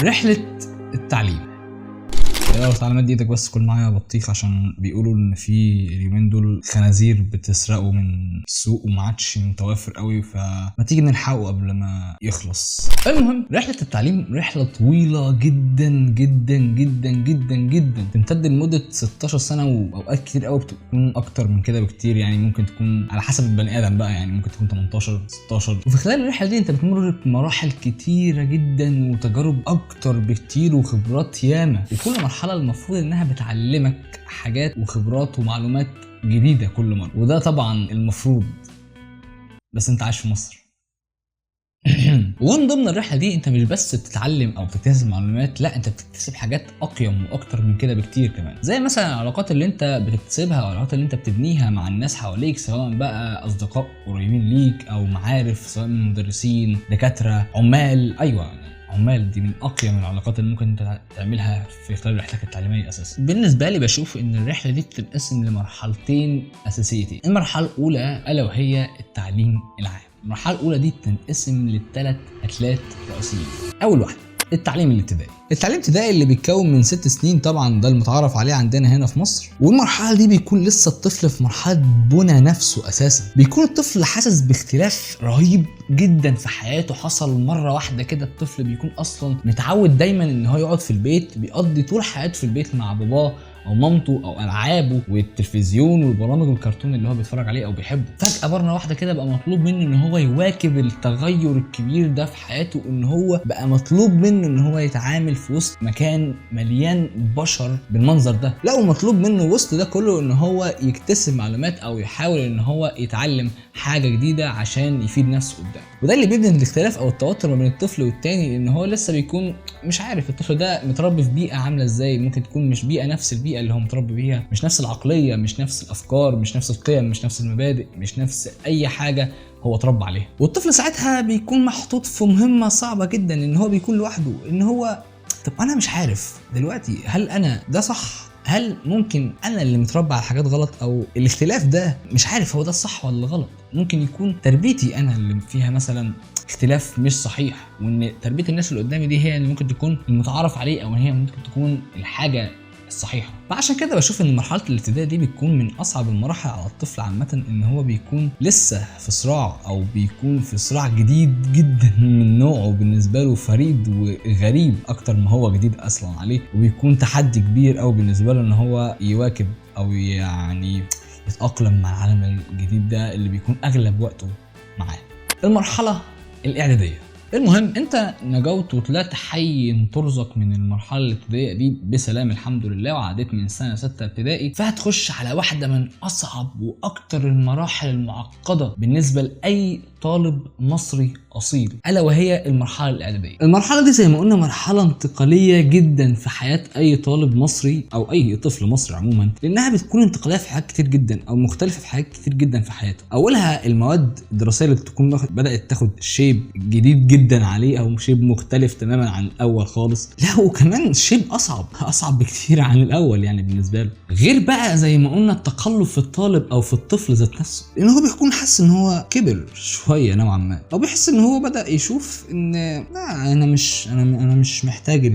رحله التعليم. يلا تعالى مد ايدك بس كل معايا بطيخ، عشان بيقولوا ان في اليومين دول خنازير بتسرقوا من السوق وما عادش متوافر قوي، فما تيجي نلحقه قبل ما يخلص. المهم رحله التعليم رحله طويلة جدا جدا جدا جدا جدا، تمتد لمدة 16 سنة، واوقات كتير قوي بتكون اكتر من كده بكتير، يعني ممكن تكون على حسب البني ادم بقى، يعني ممكن تكون 18 16. وفي خلال الرحلة دي انت بتمر بمراحل كتيرة جدا وتجارب اكتر بكتير وخبرات ياما، وكل مرحلة المفروض انها بتعلمك حاجات وخبرات ومعلومات جديدة كل مرة، وده طبعا المفروض، بس انت عايش في مصر. ومن ضمن الرحلة دي انت مش بس بتتعلم او بتكتسب معلومات، لا انت بتكتسب حاجات اقيم واكتر من كده بكتير كمان، زي مثلا العلاقات اللي انت بتكتسبها او العلاقات اللي انت بتبنيها مع الناس حواليك، سواء بقى اصدقاء قريبين ليك او معارف، سواء من مدرسين، دكاترة، عمال. ايوه عمال دي من اقيم العلاقات اللي ممكن انت تعملها في خلال رحلتك التعليمية اساسا. بالنسبة لي بشوف ان الرحلة دي بتنقسم لمرحلتين اساسيتين. المرحلة الاولى الا وهي التعليم العام. المرحلة الاولى دي بتنقسم لثلاث اتلات رئيسيين. اول واحدة التعليم الابتدائي. التعليم الابتدائي اللي بيتكون من 6 سنين، طبعا ده المتعارف عليه عندنا هنا في مصر. والمرحلة دي بيكون لسه الطفل في مرحلة بنى نفسه اساسا، بيكون الطفل حاسس باختلاف رهيب جدا في حياته حصل مرة واحدة كده. الطفل بيكون اصلا متعود دايما ان هو يقعد في البيت، بيقضي طول حياته في البيت مع باباه او مامته او العابه والتلفزيون والبرامج والكرتون اللي هو بيتفرج عليه او بيحبه. فجاة مرة واحدة كده بقى مطلوب منه ان هو يواكب التغير الكبير ده في حياته، ان هو بقى مطلوب منه ان هو يتعامل في وسط مكان مليان بشر بالمنظر ده. لا ومطلوب منه وسط ده كله ان هو يكتسب معلومات او يحاول ان هو يتعلم حاجة جديدة عشان يفيد نفسه قدام. وده اللي بيبني الاختلاف او التوتر ما بين الطفل والتاني، ان هو لسه بيكون مش عارف الطفل ده متربي في بيئة عامله ازاي، ممكن تكون مش بيئة نفس البيئة اللي هو متربي بيها، مش نفس العقلية، مش نفس الافكار، مش نفس القيم، مش نفس المبادئ، مش نفس اي حاجة هو اتربى عليها. والطفل ساعتها بيكون محطوط في مهمة صعبة جدا، ان هو بيكون لوحده، ان هو طب انا مش عارف دلوقتي هل انا ده صح، هل ممكن انا اللي متربى على حاجات غلط، او الاختلاف ده مش عارف هو ده الصح ولا غلط، ممكن يكون تربيتي انا اللي فيها مثلا اختلاف مش صحيح، وان تربيه الناس اللي قدامي دي هي اللي ممكن تكون المتعارف عليه، او ان هي ممكن تكون الحاجة الصحيحة. فعشان كده بشوف ان مرحلة الابتدائي دي بتكون من اصعب المراحل على الطفل عامة، ان هو بيكون لسه في صراع، او بيكون في صراع جديد جدا من نوعه، بالنسبة له فريد وغريب اكتر ما هو جديد اصلا عليه، وبيكون تحدي كبير قوي بالنسبة له ان هو يواكب او يعني يتاقلم مع العالم الجديد ده اللي بيكون اغلب وقته معاه. المرحلة الاعدادية. المهم انت نجوت وطلعت حي ترزق من المرحلة الابتدائية دي بسلام الحمد لله، وعديت من سنة 6 ابتدائي، فهتخش على واحدة من اصعب واكتر المراحل المعقدة بالنسبة لاي طالب مصري اصيل، الا وهي المرحلة الاعدادية. المرحلة دي زي ما قلنا مرحلة انتقالية جدا في حياة اي طالب مصري او اي طفل مصري عموما، لانها بتكون انتقالية في حاجات كتير جدا او مختلفة في حاجات كتير جدا في حياته. اولها المواد الدراسية اللي بتكون بدات تاخد shape جديد جدا عليه، او shape مختلف تماما عن الاول خالص، لا وكمان shape اصعب بكتير عن الاول يعني بالنسبة له. غير بقى زي ما قلنا التقلب في الطالب او في الطفل ذات نفسه، لان هو بيكون حاسس ان هو كبر شوية نوعا ما، او بيحس ان هو بدا يشوف ان لا انا مش محتاج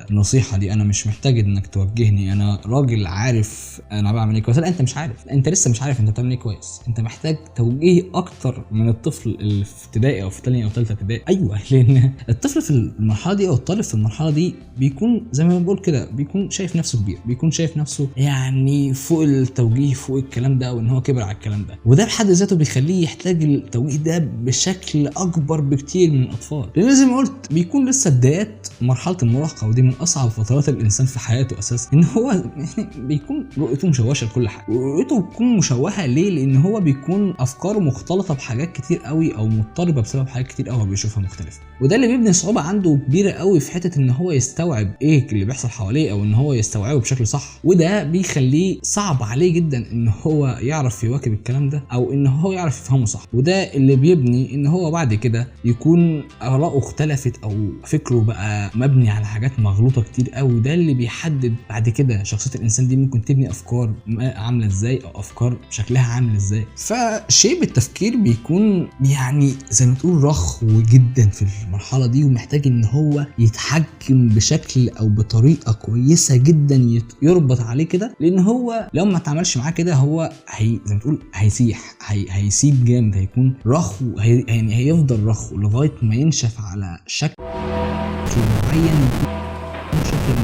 النصيحة دي، انا مش محتاج انك توجهني، انا راجل عارف انا بعمل ايه كويس. لا انت مش عارف، انت لسه مش عارف انت بتعمل ايه كويس، انت محتاج توجيه اكتر من الطفل اللي في ابتدائي او في ثانية او ثالثة ابتدائي. ايوه لان الطفل في المرحلة دي او الطالب في المرحلة دي بيكون زي ما بنقول كده بيكون شايف نفسه كبير، بيكون شايف نفسه يعني فوق التوجيه فوق الكلام ده، وان هو كبر على الكلام ده، وده بحد ذاته بيخليه يحتاج التوجيه ده بشكل اكبر بكتير من الاطفال، لان زي ما قلت بيكون لسه بدايات مرحلة المراهقة، ودي من اصعب فترات الانسان في حياته اساسا، ان هو يعني بيكون رؤيته مشوشة لكل حاجة. ورؤيته بتكون مشوهة ليه؟ لان هو بيكون افكاره مختلطة بحاجات كتير قوي او مضطربة بسبب حاجات كتير قوي هو بيشوفها مختلفة، وده اللي بيبني صعوبة عنده كبيرة قوي في حتة ان هو يستوعب ايه اللي بيحصل حواليه، او ان هو يستوعبه بشكل صح، وده بيخليه صعب عليه جدا ان هو يعرف يواكب الكلام ده، او ان هو يعرف يفهمه صح. وده اللي بيبني ان هو بعد كده يكون آراءه اختلفت او فكرة بقى بيبقى مبني على حاجات مغلوطة كتير قوي. ده اللي بيحدد بعد كده شخصية الانسان دي ممكن تبني افكار عامله ازاي او افكار شكلها عامل ازاي. ف shape التفكير بيكون يعني زي ما تقول رخو جدا في المرحلة دي، ومحتاج ان هو يتحكم بشكل او بطريقة كويسة جدا يربط عليه كده، لان هو لو ما اتعاملش معاه كده هو هي زي ما تقول هيسيح، هيسيب جامد، هيكون رخو، يعني هيفضل رخو لغاية ما ينشف على شكل معين، يكون شكل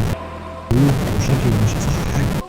مغلوط او شكل مش صح حاجة.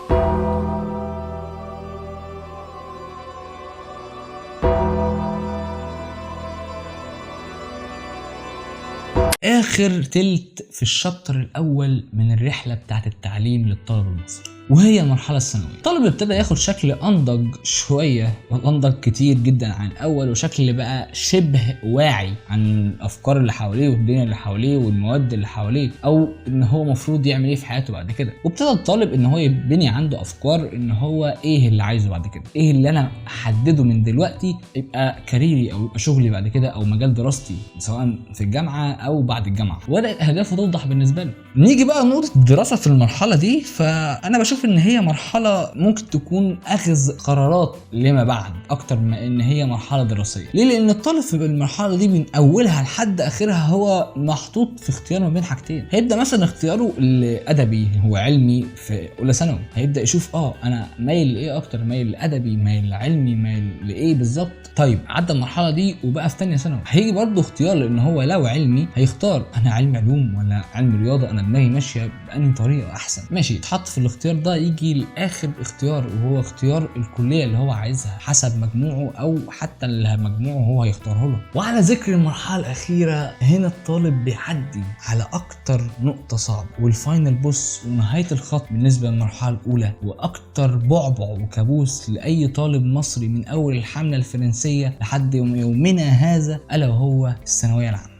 اخر تلت في الشابتر الاول من الرحلة بتاعت التعليم للطالب المصري، وهي المرحلة الثانوية. الطالب ابتدى ياخد شكل انضج شوية، وانضج كتير جدا عن الاول، وشكل بقى شبه واعي عن الافكار اللي حواليه والدنيا اللي حواليه والمواد اللي حواليه، او ان هو المفروض يعمل ايه في حياته بعد كده. وابتدى الطالب ان هو يبني عنده افكار ان هو ايه اللي عايزه بعد كده، ايه اللي انا احدده من دلوقتي يبقى career ي او يبقى شغلي بعد كده او مجال دراستي سواء في الجامعة او بعد الجامعة. وبدات اهدافه توضح بالنسبة له. نيجي بقى نقطة الدراسة في المرحلة دي، فانا بشوف ان هي مرحلة ممكن تكون اخذ قرارات لما بعد اكتر ما ان هي مرحلة دراسية. ليه؟ لان الطالب في المرحلة دي من اولها لحد اخرها هو محطوط في اختيار ما بين حاجتين. هيبدا مثلا اختياره الادبي، هو علمي في اولى ثانوي، هيبدا يشوف انا مايل لايه اكتر، مايل لادبي، مايل لعلمي، مايل لايه بالظبط. طيب عدى المرحلة دي وبقى في ثانية ثانوي، هيجي برضه اختيار، لان هو لو علمي هيختار انا علم علوم ولا علم رياضة، انا دماغي ماشية بانهي طريقه احسن. ماشي، اتحط في الاختيار ده، يجي لاخر اختيار وهو اختيار الكلية اللي هو عايزها حسب مجموعة او حتى اللي مجموعة هو هيختاره له. وعلى ذكر المرحلة الاخيرة، هنا الطالب بيعدي على اكتر نقطة صعبة وال final boss ونهاية الخط بالنسبة للمرحلة الاولى، واكتر بعبع وكابوس لاي طالب مصري من اول الحملة الفرنسية لحد يومنا هذا، الا وهو الثانوية العامة.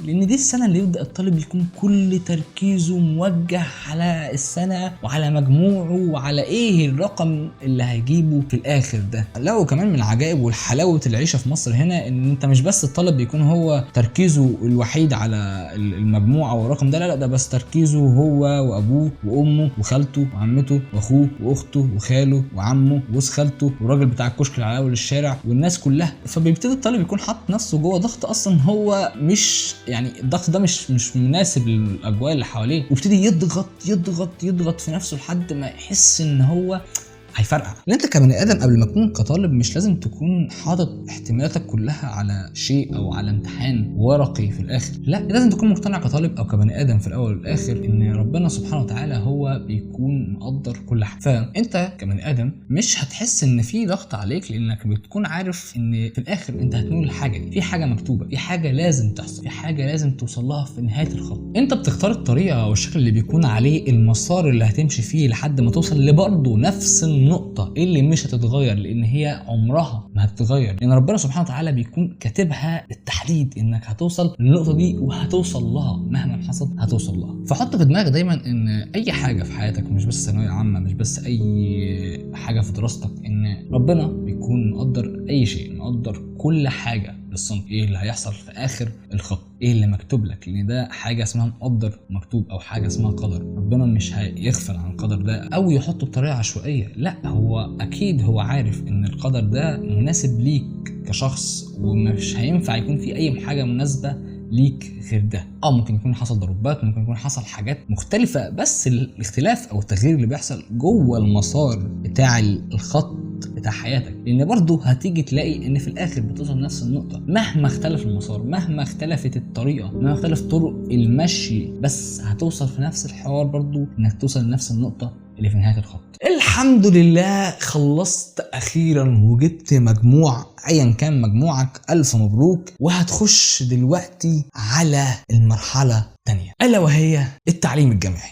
لان دي السنة اللي يبدا الطالب يكون كل تركيزه موجه على السنة وعلى مجموعة وعلى ايه الرقم اللي هيجيبه في الاخر ده. لو كمان من عجائب والحلاوه العيشة في مصر هنا، ان انت مش بس الطالب بيكون هو تركيزه الوحيد على المجموع او الرقم ده، لا لا، ده بس تركيزه هو وابوه وامه وخالته وعمته واخوه واخته وخاله وعمه وجوز خالته والراجل بتاع الكشك اللي على اول الشارع والناس كلها. فبيبتدي الطالب يكون حاطط نفسه جوه ضغط اصلا هو مش يعني الضغط ده مش مناسب للاجواء اللي حواليه، وابتدي يضغط يضغط يضغط في نفسه لحد ما يحس ان هو هيفرقع. لان انت كبني ادم قبل ما تكون كطالب مش لازم تكون حاطط احتمالاتك كلها على شيء او على امتحان ورقي في الاخر، لا، لازم تكون مقتنع كطالب او كبني ادم في الاول والاخر ان ربنا سبحانه وتعالى هو بيكون مقدر كل حاجة. فانت كبني ادم مش هتحس ان في ضغط عليك، لانك بتكون عارف ان في الاخر انت هتنول الحاجة دي، في حاجة مكتوبة، في حاجة لازم تحصل، في حاجة لازم توصل لها في نهاية الخط. انت بتختار الطريقة او الشكل اللي بيكون عليه المسار اللي هتمشي فيه لحد ما توصل لبرضه نفس النقطة اللي مش هتتغير، لأن هي عمرها ما هتتغير، لأن ربنا سبحانه وتعالى بيكون كاتبها بالتحديد إنك هتوصل للنقطة دي وهتوصل لها مهما حصل هتوصل لها. فحط في دماغك دايما إن أي حاجة في حياتك، مش بس ثانوية عامة، مش بس أي حاجة في دراستك، إن ربنا بيكون مقدر أي شيء، مقدر كل حاجة بالصمت، إيه اللي هيحصل في آخر الخط، إيه اللي مكتوب لك، لأن ده حاجة اسمها مقدر مكتوب أو حاجة اسمها قدر. ربنا مش هيغفل عن القدر ده أو يحطه بطريقة عشوائية، لا، هو أكيد هو عارف إن القدر ده مناسب ليك كشخص، ومش هينفع يكون في أي حاجة مناسبة ليك غير ده. ممكن يكون حصل ضربات، ممكن يكون حصل حاجات مختلفة، بس الاختلاف أو التغيير اللي بيحصل جوه المسار بتاع الخط بتاع حياتك، لان برضه هتيجي تلاقي ان في الاخر بتوصل نفس النقطة مهما اختلف المسار، مهما اختلفت الطريقة، مهما اختلف طرق المشي، بس هتوصل في نفس الحوار برضه انك توصل لنفس النقطة اللي في نهاية الخط. الحمد لله خلصت اخيرا وجبت مجموع، ايا كان مجموعك الف مبروك. وهتخش دلوقتي على المرحلة الثانية، الا وهي التعليم الجامعي.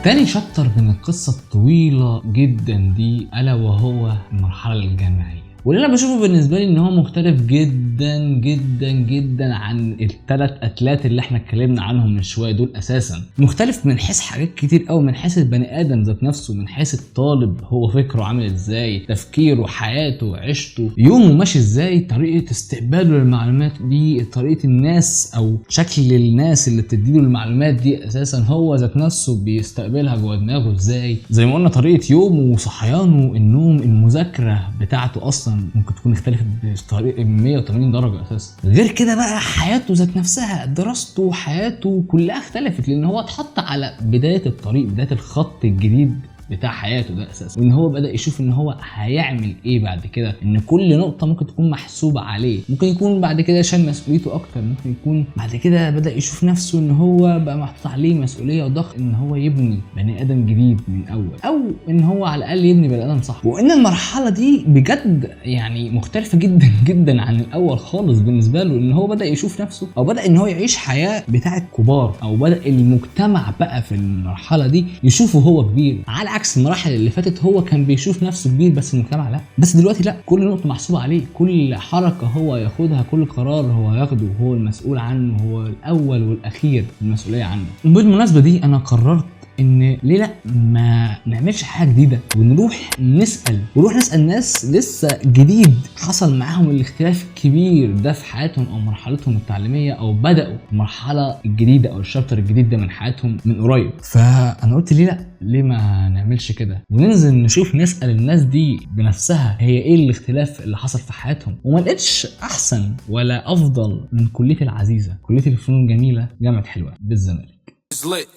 تاني شابتر من القصة الطويلة جدا دي ألا وهو المرحلة الجامعية. واللي انا بشوفه بالنسبة لي ان هو مختلف جدا جدا جدا عن الثلاث اتلات اللي احنا اتكلمنا عنهم من شوية دول اساسا. مختلف من حيث حاجات كتير قوي، من حيث البني ادم ذات نفسه، من حيث الطالب هو فكرة عامل ازاي، تفكيره، حياته، عيشته، يومه ماشي ازاي، طريقه استقباله للمعلومات دي، طريقه الناس او شكل الناس اللي بتديله المعلومات دي اساسا هو ذات نفسه بيستقبلها جوه دماغه ازاي. زي ما قلنا طريقه يومه وصحيانه، النوم، المذاكرة بتاعته اصلا ممكن تكون اختلفت بطريقة 180 درجه اساسا. غير كده بقى حياته ذات نفسها، دراسته، حياته كلها اختلفت، لان هو اتحط على بداية الطريق، بداية الخط الجديد بتاع حياته ده اساسا، وان هو بدا يشوف ان هو هيعمل ايه بعد كده، ان كل نقطة ممكن تكون محسوبة عليه، ممكن يكون بعد كده شال مسؤوليته اكتر، ممكن يكون بعد كده بدا يشوف نفسه ان هو بقى محطوط عليه مسؤولية وضغط ان هو يبني بني ادم جديد من اول، او ان هو على الاقل يبني بني ادم صح. وان المرحلة دي بجد يعني مختلفة جدا جدا عن الاول خالص بالنسبة له، ان هو بدا يشوف نفسه او بدا ان هو يعيش حياة بتاعه كبار، او بدا المجتمع بقى في المرحلة دي يشوفه هو كبير، على عكس المراحل اللي فاتت هو كان بيشوف نفسه كبير بس المجتمع لا. بس دلوقتي لا، كل نقطة محسوبة عليه، كل حركة هو ياخدها، كل قرار هو ياخده هو المسؤول عنه، هو الاول والاخير المسؤولية عنه. وبالمناسبة دي انا قررت ان ليه لا ما نعملش حاجة جديدة ونروح نسال، ونروح نسال ناس لسه جديد حصل معاهم الاختلاف الكبير ده في حياتهم او مرحلتهم التعليمية، او بداوا المرحلة الجديدة او الشابتر الجديد ده من حياتهم من قريب. فانا قلت ليه لا، ليه ما نعملش كده وننزل نشوف نسال الناس دي بنفسها هي ايه الاختلاف اللي حصل في حياتهم. وما لقيتش احسن ولا افضل من كليتي العزيزة، كليه الفنون الجميلة، جامعه حلوان بالزمالك. It's lit.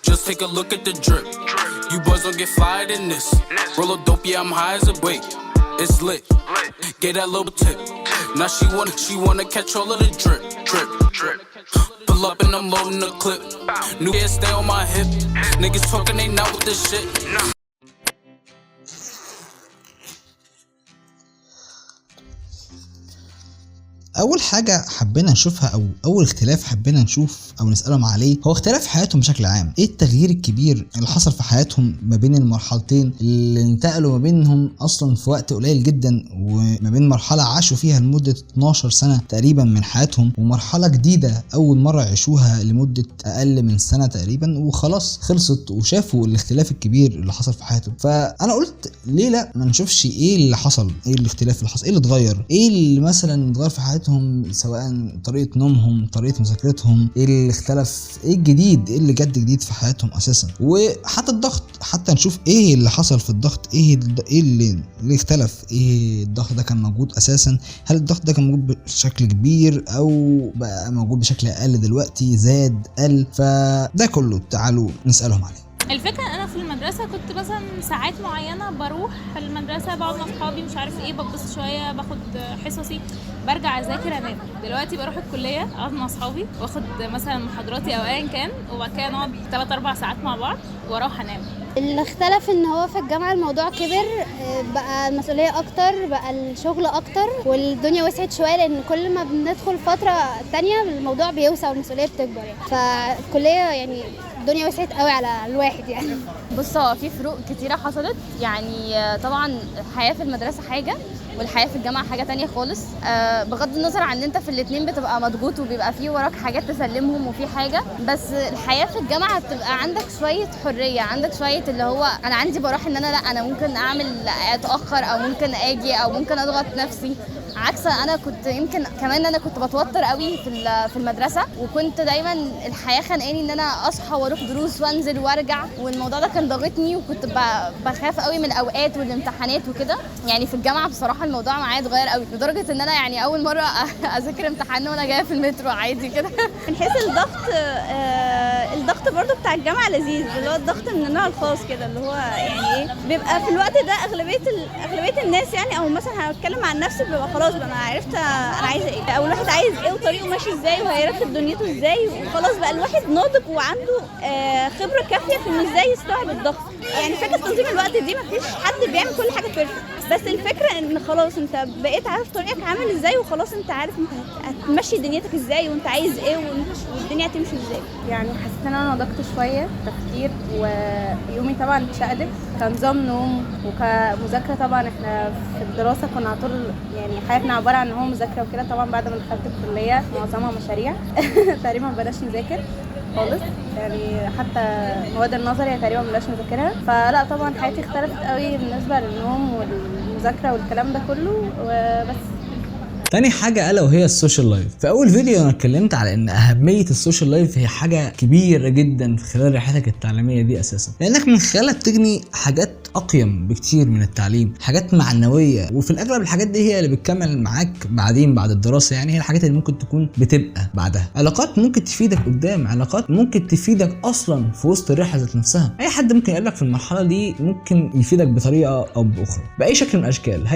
Just take a look at the drip. You boys don't get flyer than this. Roll a dope, yeah, I'm high as a wait. It's lit. Get that little tip. Now she wanna catch all of the drip, drip, drip. Pull up and I'm loading the clip. New hair stay on my hip. Niggas talking, they not with this shit. اول حاجة حبينا نشوفها او اول اختلاف حبينا نشوف او نسالهم عليه هو اختلاف حياتهم بشكل عام. ايه التغيير الكبير اللي حصل في حياتهم ما بين المرحلتين اللي انتقلوا ما بينهم اصلا في وقت قليل جدا، وما بين مرحلة عاشوا فيها لمدة 12 سنة تقريبا من حياتهم، ومرحلة جديدة اول مرة عاشوها لمدة اقل من سنة تقريبا وخلاص خلصت، وشافوا الاختلاف الكبير اللي حصل في حياتهم. فانا قلت ليه لا ما نشوفش ايه اللي حصل، ايه الاختلاف اللي حصل، ايه اللي اتغير، ايه اللي مثلا اتغير في حياتهم، سواء طريقة نومهم، طريقة مذاكرتهم، ايه اللي اختلف، ايه الجديد، ايه اللي جد جديد في حياتهم اساسا، وحتى الضغط، حتى نشوف ايه اللي حصل في الضغط، ايه اللي اختلف، ايه الضغط ده كان موجود اساسا، هل الضغط ده كان موجود بشكل كبير او بقى موجود بشكل اقل دلوقتي، زاد، قل. فده كله تعالوا نسألهم عليه. الفكرة انا في المدرسة كنت مثلا ساعات معينة بروح المدرسة، بقعد مع اصحابي، مش عارف ايه، ببص شوية، باخد حصصي، برجع اذاكر، انام. دلوقتي بروح الكلية اقعد مع اصحابي واخد مثلا محاضراتي او ايا كان، وبعد كده نقعد 3-4 ساعات مع بعض واروح انام. اللي اختلف ان هو في الجامعة الموضوع كبر، بقى المسؤولية اكتر، بقى الشغل اكتر، والدنيا وسعت شوية، لان كل ما بندخل فترة تانية الموضوع بيوسع والمسؤولية بتكبر يعني. فالكلية يعني الدنيا وسعت قوي على الواحد يعني. بص، هو في فروق كتيرة حصلت يعني. طبعا الحياة في المدرسة حاجة والحياة في الجامعة حاجة تانية خالص. بغض النظر عن ان انت في الاتنين بتبقى مضغوط وبيبقى في وراك حاجات تسلمهم وفي حاجة، بس الحياة في الجامعة بتبقى عندك شوية حرية، عندك شوية اللي هو انا عندي براح ان انا لا انا ممكن اعمل اتأخر او ممكن اجي او ممكن اضغط نفسي. عكس انا كنت يمكن كمان انا كنت بتوتر قوي في المدرسة، وكنت دايما الحياة خانقاني ان انا اصحى واروح دروس وانزل وارجع، والموضوع ده كان ضاغطني، وكنت بخاف قوي من الاوقات والامتحانات وكده. يعني في الجامعة بصراحة الموضوع معايا اتغير قوي، لدرجة ان انا يعني اول مرة اذاكر امتحان وانا جاية في المترو عادي كده. من حيث الضغط، الضغط برضو بتاع الجامعة لذيذ، اللي هو الضغط من النوع الخاص كده، اللي هو يعني ايه، بيبقى في الوقت ده اغلبية الناس يعني، او مثلا هتكلم عن نفسي، بيبقى خلاص بقى انا عرفت انا عايزه ايه، او الواحد عايز ايه وطريقه ماشي ازاي وهيرتب دنيته ازاي، وخلاص بقى الواحد ناضج وعنده خبره كافيه في انه ازاي يستوعب الضغط. يعني فكرة تنظيم الوقت دي مفيش حد بيعمل كل حاجة perfect، بس الفكرة ان خلاص انت بقيت عارف طريقك عامل ازاي، وخلاص انت عارف انت هتمشي دنيتك ازاي وانت عايز ايه والدنيا هتمشي ازاي. يعني حسيت ان انا نضجت شوية تفكير، ويومي طبعا اتشقلب كنظام نوم وكمذاكره. طبعا احنا في الدراسة كنا على طول يعني حياتنا عبارة عن هو مذاكرة وكده. طبعا بعد ما دخلت الكلية معظمها مشاريع تقريبا ما بقناش نذاكر خالص، يعني حتى مواد النظري تقريبا ما بقناش نذاكرها. فلا طبعا حياتي اختلفت قوي بالنسبة للنوم والمذاكرة والكلام ده كله وبس. تاني حاجة ألا وهي ال social life. في أول فيديو أنا اتكلمت على إن أهمية ال social life هي حاجة كبيرة جدا في خلال رحلتك التعليمية دي أساسا، لأنك من خلالها بتجني حاجات أقيم بكتير من التعليم، حاجات معنوية، وفي الأغلب الحاجات دي هي اللي بتكمل معاك بعدين بعد الدراسة. يعني هي الحاجات اللي ممكن تكون بتبقى بعدها علاقات ممكن تفيدك قدام، علاقات ممكن تفيدك أصلا في وسط الرحلة ذات نفسها. أي حد ممكن يقابلك في المرحلة دي ممكن يفيدك بطريقة أو بأخرى بأي شكل من الأشكال.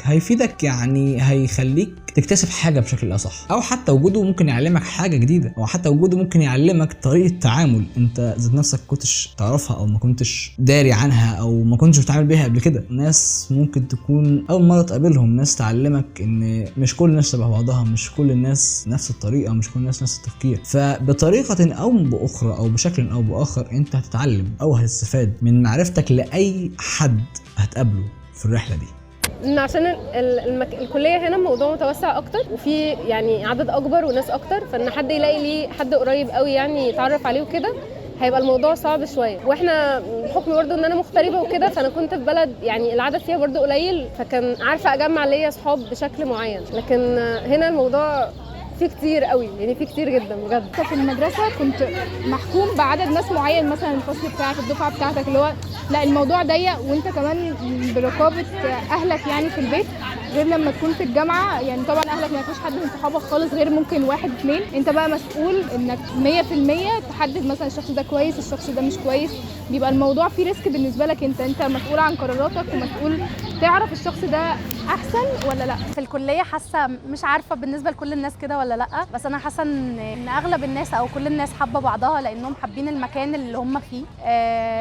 هيفيدك يعني هيخليك تكتسب حاجة بشكل اصح، او حتى وجوده ممكن يعلمك حاجة جديدة، او حتى وجوده ممكن يعلمك طريقه تعامل انت ذات نفسك كنتش تعرفها او ما كنتش داري عنها او ما كنتش بتعامل بيها قبل كده. ناس ممكن تكون اول مرة تقابلهم، ناس تعلمك ان مش كل الناس شبه بعضها، مش كل الناس نفس الطريقة، مش كل الناس نفس التفكير. فبطريقه او باخرى او بشكل او باخر انت هتتعلم او هتستفاد من معرفتك لاي حد هتقابله في الرحلة دي. ان عشان الكلية هنا الموضوع متوسع اكتر، وفي يعني عدد اكبر وناس اكتر، فان حد يلاقي ليه حد قريب قوي يعني يتعرف عليه وكده هيبقى الموضوع صعب شوية. واحنا بحكم برضو ان انا مغتربه وكده، فانا كنت في بلد يعني العدد فيها برضو قليل، فكان عارفه اجمع ليا اصحاب بشكل معين. لكن هنا الموضوع في كتير قوي، يعني في كتير جدا بجد. في المدرسة كنت محكوم بعدد ناس معين، مثلا الفصل بتاعك، الدفعة بتاعتك، اللي هو لا الموضوع ضيق، وانت كمان برقابه اهلك يعني في البيت، غير لما تكون في الجامعة. يعني طبعا اهلك ما يكونش حد من صحابك خالص غير ممكن واحد اتنين، انت بقى مسؤول انك 100% تحدد مثلا الشخص ده كويس، الشخص ده مش كويس. بيبقى الموضوع فيه risk بالنسبة لك، انت مسؤول عن قراراتك ومسؤول تعرف الشخص ده احسن ولا لا. في الكلية حاسه مش عارفه بالنسبة لكل الناس كده ولا لا، بس انا حاسه ان اغلب الناس او كل الناس حابة بعضها لانهم حابين المكان اللي هم فيه.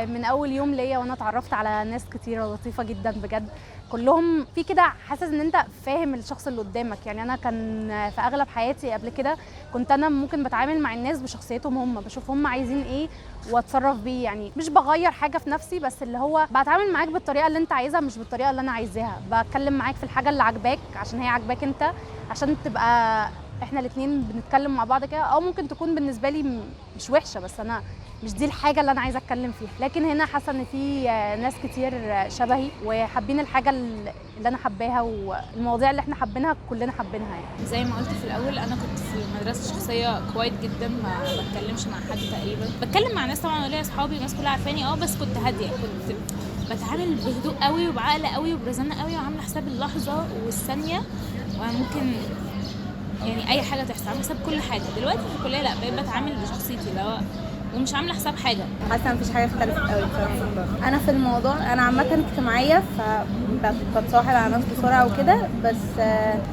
من اول يوم ليا وانا اتعرفت على ناس كتيرة لطيفة جدا بجد، كلهم في كده حاسس ان انت فاهم الشخص اللي قدامك. يعني انا كان في اغلب حياتي قبل كده كنت انا ممكن بتعامل مع الناس بشخصيتهم هم، بشوف هم عايزين ايه واتصرف بيه، يعني مش بغير حاجة في نفسي، بس اللي هو بتعامل معاك بالطريقة اللي انت عايزها مش بالطريقة اللي انا عايزاها، بتكلم معاك في الحاجة اللي عاجباك عشان هي عاجباك انت، عشان تبقى احنا الاثنين بنتكلم مع بعض كده. او ممكن تكون بالنسبة لي مش وحشة، بس انا مش دي الحاجة اللي انا عايزه اتكلم فيها. لكن هنا حاسه ان في ناس كتير شبهي وحابين الحاجة اللي انا حباها، والمواضيع اللي احنا حابينها كلنا حابينها. يعني زي ما قلت في الاول، انا كنت في المدرسة شخصية quiet جدا، ما بتكلمش مع حد تقريبا، بتكلم مع ناس طبعا وليا اصحابي وناس كلها عارفاني بس كنت هادية، كنت بتعامل بهدوء قوي وبعقل قوي وبرزانه قوي، وعامله حساب اللحظة والثانية، وممكن يعني اي حاجة تحصل، عامله حساب كل حاجة. دلوقتي في الكلية لا، بقيت بتعامل بشخصيتي لو ومش عامله حساب حاجة. حاسه مفيش حاجة اختلفت قوي بصراحة. انا في الموضوع انا عامة اجتماعية، فبتصاحب على ناس بسرعة وكده،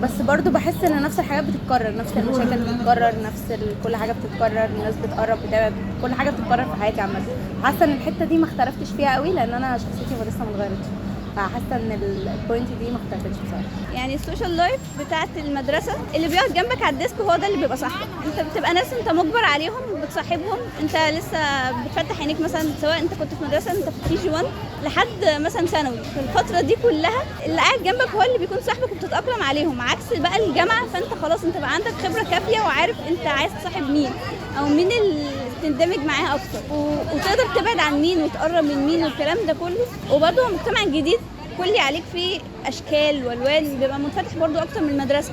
بس برضو بحس ان نفس الحاجات بتتكرر، نفس المشاكل بتتكرر، نفس كل حاجة بتتكرر، الناس بتقرب بتبعد، كل حاجة بتتكرر في حياتي عامة. حاسه ان الحتة دي ما اختلفتش فيها قوي لان انا شخصيتي لسه ما اتغيرتش، فحاسه ان ال point دي ما اختلفتش بصراحة. يعني ال social life بتاعه المدرسة اللي بيقعد جنبك على ال desk هو ده اللي بيبقى صاحبك، انت بتبقى ناس انت مجبر عليهم بتصاحبهم، انت لسه بتفتح عينيك مثلا، سواء انت كنت في مدرسه انت في KG 1 لحد مثلا ثانوي، في الفترة دي كلها اللي قاعد جنبك هو اللي بيكون صاحبك وبتتاقلم عليهم. عكس بقى الجامعة، فانت خلاص انت بقى عندك خبره كافيه وعارف انت عايز تصاحب مين او مين اللي تندمج معاه اكتر، وتقدر تبعد عن مين وتقرب من مين والكلام ده كله. وبرده مجتمع جديد كلي عليك فيه اشكال والوان، بيبقى منفتح برضو اكتر من المدرسة.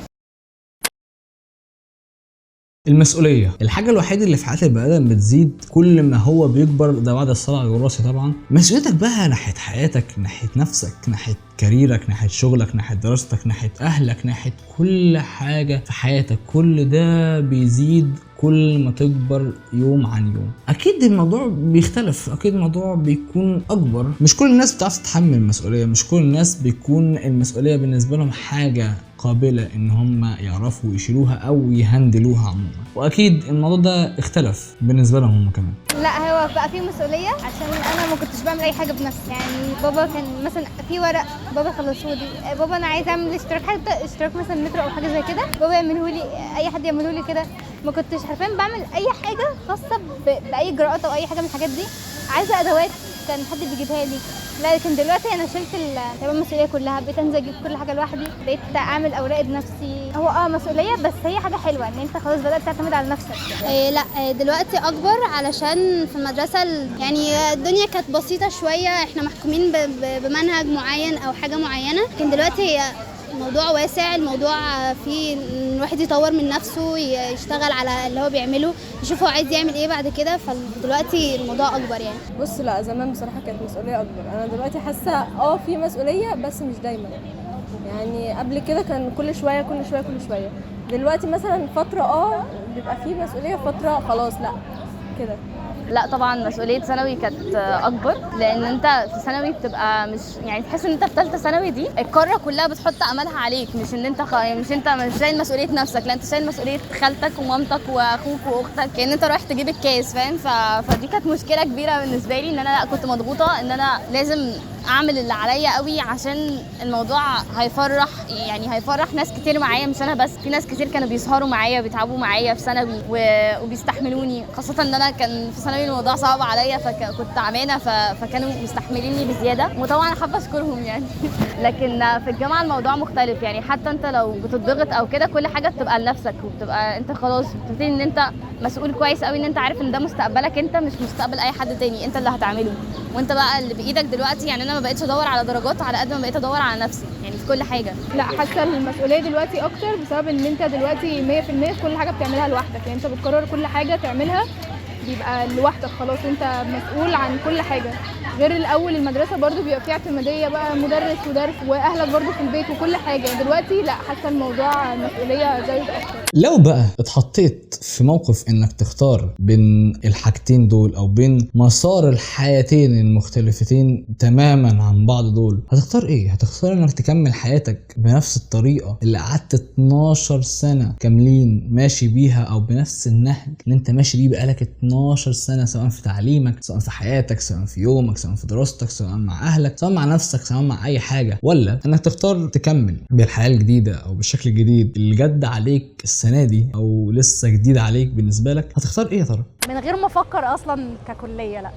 المسؤولية الحاجة الوحيدة اللي في حياة البني ادم بتزيد كل ما هو بيكبر، ده بعد الصلاة الوراثي طبعا. مسؤوليتك بقى ناحية حياتك، ناحية نفسك، ناحية كاريرك، ناحية شغلك، ناحية دراستك، ناحية اهلك، ناحية كل حاجة في حياتك، كل ده بيزيد كل ما تكبر يوم عن يوم. اكيد الموضوع بيختلف، اكيد الموضوع بيكون اكبر. مش كل الناس بتعرف تتحمل المسؤولية، مش كل الناس بيكون المسؤولية بالنسبة لهم حاجة قابله ان هم يعرفوا يشيلوها او يهندلوها عموما، واكيد الموضوع ده اختلف بالنسبة لهم هم كمان. لا هو بقى فيه مسؤولية عشان انا ما كنتش بعمل اي حاجة بنفسي. يعني بابا كان مثلا في ورق بابا خلصه لي، بابا انا عايزه اعمل اشتراك، حتى اشتراك مثلا مترو او حاجة زي كده بابا يعمله لي، اي حد يعمله لي كده. ما كنتش حرفيا بعمل اي حاجة خاصة باي اجراءات او اي حاجة من الحاجات دي. عايزه ادوات كان حد بيجيبها لي. لا لكن دلوقتي انا شلت المسؤولية كلها، بقيت انزل اجيب كل حاجة لوحدي، بقيت اعمل اوراقي بنفسي. هو مسؤولية، بس هي حاجة حلوة ان انت خلاص بدات تعتمد على نفسك. لا دلوقتي اكبر، علشان في المدرسة يعني الدنيا كانت بسيطة شوية، احنا محكومين بمنهج معين او حاجة معينة. لكن دلوقتي الموضوع واسع، الموضوع فيه الواحد يطور من نفسه، يشتغل على اللي هو بيعمله، يشوف هو عايز يعمل ايه بعد كده. فدلوقتي الموضوع اكبر يعني. بص، لا زمان بصراحة كانت مسؤولية اكبر. انا دلوقتي حاسه في مسؤولية بس مش دايما. يعني قبل كده كان كل شوية كل شوية كل شوية. دلوقتي مثلا فترة بيبقى فيه مسؤولية، فترة خلاص لا كده. لا طبعا مسؤولية ثانوي كانت اكبر، لان انت في ثانوي بتبقى مش يعني تحس ان انت في ثالثة ثانوي دي القارة كلها بتحط املها عليك، مش ان انت مش انت مش شايل مسؤولية نفسك، لا انت شايل مسؤولية خالتك ومامتك واخوك واختك، كأن انت رايح تجيب الكاس، فاهم؟ فدي كانت مشكلة كبيرة بالنسبة لي، ان انا لا كنت مضغوطه ان انا لازم اعمل اللي عليا قوي عشان الموضوع هيفرح، يعني هيفرح ناس كتير معايا مش انا بس. في ناس كتير كانوا بيسهروا معايا وبيتعبوا معايا في ثانوي وبيستحملوني، خاصة ان انا كان في ثانوي الموضوع صعب عليا فكنت عمانه، فكانوا مستحمليني بزيادة، وطبعا حابة اشكرهم يعني. لكن في الجامعة الموضوع مختلف، يعني حتى انت لو بتضغط او كده كل حاجة بتبقى لنفسك، وبتبقى انت خلاص بتبتدي ان انت مسؤول كويس قوي، ان انت عارف ان ده مستقبلك انت، مش مستقبل اي حد تاني، انت اللي هتعمله وانت بقى اللي بايدك دلوقتي. يعني انا ما بقيتش ادور على درجات على قد ما بقيت ادور على نفسي يعني في كل حاجة. لا حاسه المسؤولية دلوقتي اكتر، بسبب ان انت دلوقتي 100% في كل حاجة بتعملها لوحدك. يعني انت بتقرر كل حاجة تعملها بيبقى لوحدك، خلاص انت مسؤول عن كل حاجة. غير الاول المدرسة برضو بيبقى فيها اعتماديه بقى، مدرس ودرس واهلك برضو في البيت وكل حاجة. دلوقتي لا، حاسه الموضوع المسؤولية زايد اكتر. لو بقى اتحطيت في موقف انك تختار بين الحاجتين دول او بين مسار الحياتين المختلفتين تماما عن بعض دول، هتختار ايه؟ هتختار انك تكمل حياتك بنفس الطريقة اللي قعدت 12 سنة كاملين ماشي بيها، او بنفس النهج اللي انت ماشي بيه بقالك 12 سنة، سواء في تعليمك، سواء في حياتك، سواء في يومك، سواء في دراستك، سواء مع اهلك، سواء مع نفسك، سواء مع اي حاجة، ولا انك تختار تكمل بالحياة الجديدة او بالشكل الجديد اللي جد عليك السنة دي او لسه جديد عليك بالنسبة لك؟ هتختار ايه يا ترى؟ من غير ما افكر اصلا ككليه، لا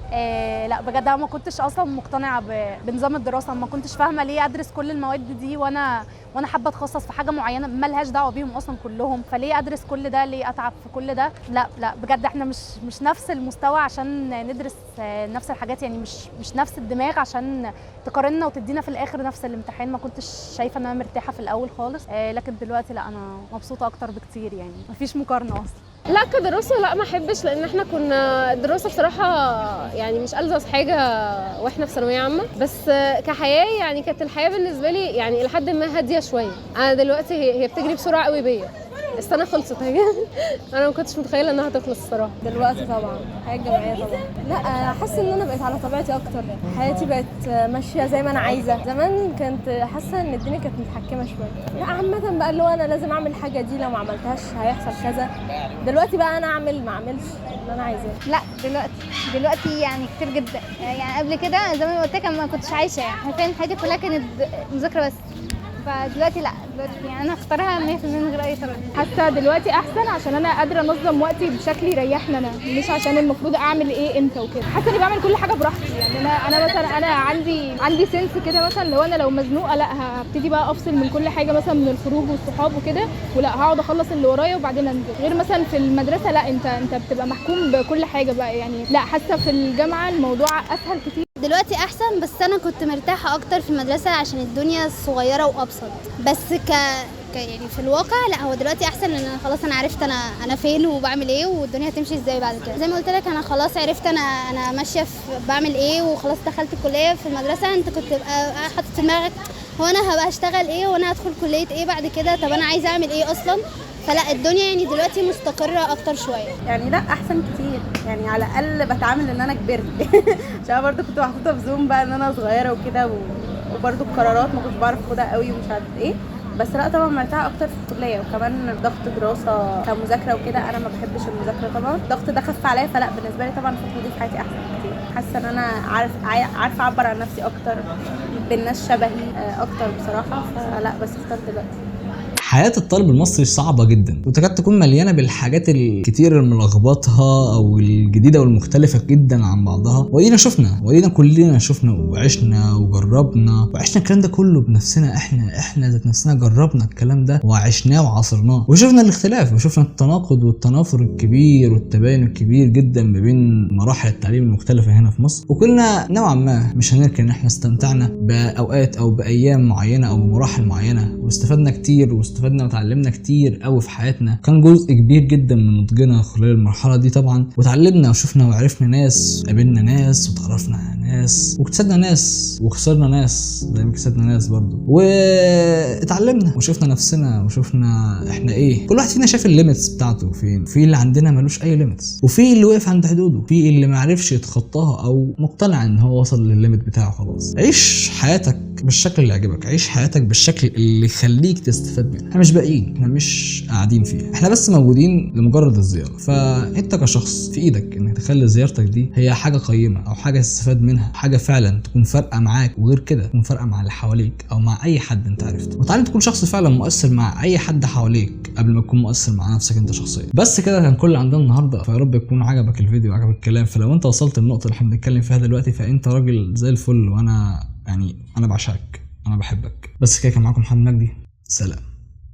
لا بجد انا ما كنتش اصلا مقتنعة بنظام الدراسة، ما كنتش فاهمه ليه ادرس كل المواد دي وانا حابة اتخصص في حاجة معينة مالهاش دعوه بيهم اصلا كلهم، فليه ادرس كل ده؟ ليه اتعب في كل ده؟ لا لا بجد احنا مش نفس المستوى عشان ندرس نفس الحاجات، يعني مش نفس الدماغ عشان تقارنا وتدينا في الاخر نفس الامتحان. ما كنتش شايفه ان انا مرتاحة في الاول خالص، لكن دلوقتي لا انا مبسوطة اكتر بكتير، يعني مفيش مقارنة اصلا. لا كدراسه لا ما احبش، لان احنا كنا الدراسة بصراحة يعني مش ألذ حاجة واحنا في ثانوية عامة، بس كحياه يعني كانت الحياة بالنسبة لي يعني لحد ما هادية شوية. انا دلوقتي هي بتجري بسرعة قوي بيا، السنة خلصت اهي. انا ما كنتش متخيله انها تخلص الصراحة. دلوقتي طبعا الحياة الجامعية طبعا، لا حاسه ان انا بقيت على طبيعتي اكتر، حياتي بقت ماشية زي ما انا عايزه. زمان كنت حاسه ان الدنيا كانت متحكمه شوية، لا عامة بقى اللي هو انا لازم اعمل حاجة دي، لو ما عملتهاش هيحصل كذا. دلوقتي بقى انا اعمل ما اعملش اللي انا عايزاه. لا دلوقتي يعني كتير جدا، يعني قبل كده زي ما قلت لك ما كنتش عايشه، يعني حرفيا حياتي كلها كانت مذاكرة بس. فدلوقتي لا، دلوقتي يعني انا هختارها 100% من غير اي تردد. حاسه دلوقتي احسن عشان انا قادرة انظم وقتي بشكل يريحني انا، مش عشان المفروض اعمل ايه امتى وكده. حاسه اني بعمل كل حاجة براحتي، يعني انا مثلا انا عندي sense كده، مثلا لو انا لو مزنوقه لا هبتدي بقى افصل من كل حاجة، مثلا من الخروج والصحاب وكده، ولا هقعد اخلص اللي ورايا وبعدين انزل. غير مثلا في المدرسة لا، انت بتبقى محكوم بكل حاجة بقى يعني. لا حاسه في الجامعة الموضوع اسهل كتير. دلوقتي احسن، بس انا كنت مرتاحة اكتر في المدرسة عشان الدنيا صغيرة وابسط. بس يعني في الواقع لا، هو دلوقتي احسن لان انا خلاص انا عرفت انا فين وبعمل ايه والدنيا هتمشي ازاي بعد كده. زي ما قلت لك انا خلاص عرفت انا ماشية في بعمل ايه، وخلاص دخلت الكلية. في المدرسة انت كنت تبقى حاطط في دماغك هو انا هبقى اشتغل ايه، وانا هدخل كليه ايه بعد كده، طب انا عايزه اعمل ايه اصلا. فلا الدنيا يعني دلوقتي مستقره اكتر شوية. يعني لا احسن كتير، يعني على الاقل بتعامل ان انا كبرت. عشان انا برضو كنت محطوطة في zone بقى ان انا صغيرة وكده، وبرضو القرارات ما كنتش بعرف اخدها قوي ومش عارفه ايه. بس لا طبعا مرتاحة اكتر في الكلية، وكمان ضغط دراسة كمذاكره وكده انا ما بحبش المذاكرة طبعا، الضغط ده خف عليا، فلا بالنسبة لي طبعا الفترة دي في حياتي احسن كتير. حاسه ان انا عارفه اعبر عن نفسي اكتر، بالناس شبهي اكتر بصراحة، فلا بس اخترت دلوقتي. حياة الطالب المصري صعبة جدا وتكاد تكون مليانة بالحاجات الكتير الملخبطها او الجديدة والمختلفة جدا عن بعضها، وادينا شفنا، وادينا كلنا شفنا وعشنا وجربنا وعشنا الكلام ده كله بنفسنا، احنا ذات نفسنا جربنا الكلام ده وعشناه وعاصرناه وشفنا الاختلاف وشفنا التناقض والتنافر الكبير والتباين الكبير جدا ما بين مراحل التعليم المختلفة هنا في مصر. وكلنا نوعا ما مش هننكر ان احنا استمتعنا باوقات او بايام معينة او بمراحل معينة، واستفدنا كتير واستفدنا وتعلمنا كتير قوي في حياتنا، كان جزء كبير جدا من نضجنا خلال المرحلة دي طبعا، وتعلمنا وشفنا وعرفنا ناس، قابلنا ناس وتعرفنا على ناس وكسبنا ناس وخسرنا ناس زي ما كسبنا ناس برضو، واتعلمنا وشفنا نفسنا وشفنا احنا ايه. كل واحد فينا شاف ال limits بتاعته فين، في اللي عندنا ملوش اي limits، وفي اللي وقف عند حدوده، في اللي معرفش يتخطاها او مقتنع ان هو وصل للل limit بتاعه خلاص. عيش حياتك بالشكل اللي يعجبك، عيش حياتك بالشكل اللي يخليك تستفاد منه. احنا مش باقيين، احنا مش قاعدين فيها، احنا بس موجودين لمجرد الزيارة. فانت كشخص في ايدك انك تخلي زيارتك دي هي حاجة قيمة او حاجة تستفاد منها، حاجة فعلا تكون فارقه معاك، وغير كده تكون فارقه مع اللي حواليك او مع اي حد انت عرفته. وتعالى تكون شخص فعلا مؤثر مع اي حد حواليك قبل ما تكون مؤثر مع نفسك انت شخصيا. بس كده كان كل اللي عندنا النهارده، فيا رب يكون عجبك الفيديو وعجبك الكلام. فلو انت وصلت للنقطة اللي احنا بنتكلم فيها دلوقتي فانت راجل زي الفل، وانا يعني انا بعشقك، انا بحبك. بس كده كان معاكم محمد مجدي، سلام.